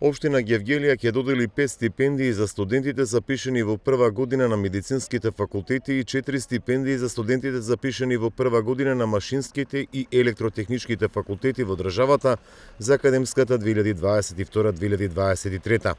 Општина Гевгелија ќе додели 5 стипендии за студентите запишени во прва година на медицинските факултети и 4 стипендии за студентите запишени во прва година на машинските и електротехничките факултети во државата за академската 2022-2023.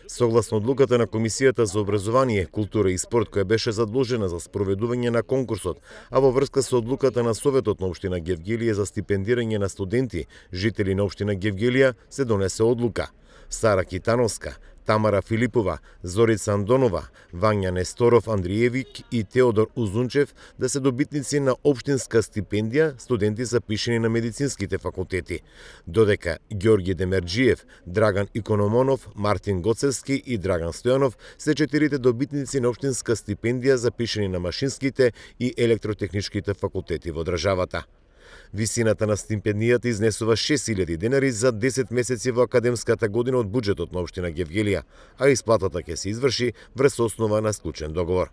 Согласно одлуката на Комисијата за образование, култура и спорт која беше задолжена за спроведување на конкурсот, а во врска со одлуката на Советот на општина Гевгелија за стипендирање на студенти, жители на општина Гевгелија, се донесе одлука. Сара Китановска, Тамара Филипова, Зорица Андонова, Вања Несторов Андриевик и Теодор Узунчев да се добитници на општинска стипендија студенти запишени на медицинските факултети, додека Ѓорѓе Демерџиев, Драган Икономонов, Мартин Гоцевски и Драган Стојанов се четирите добитници на општинска стипендија запишени на машинските и електротехничките факултети во државата. Висината на стипендијата изнесува 6000 денари за 10 месеци во академската година од буџетот на општина Гевгелија, а исплатата ќе се изврши врз основа на склучен договор.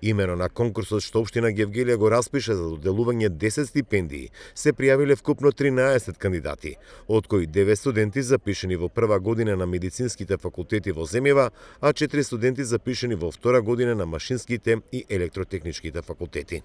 Имено на конкурсот што општина Гевгелија го распише за доделување 10 стипендии, се пријавиле вкупно 13 кандидати, од кои 9 студенти запишени во прва година на медицинските факултети во земјава, а 4 студенти запишени во втора година на машинските и електротехничките факултети.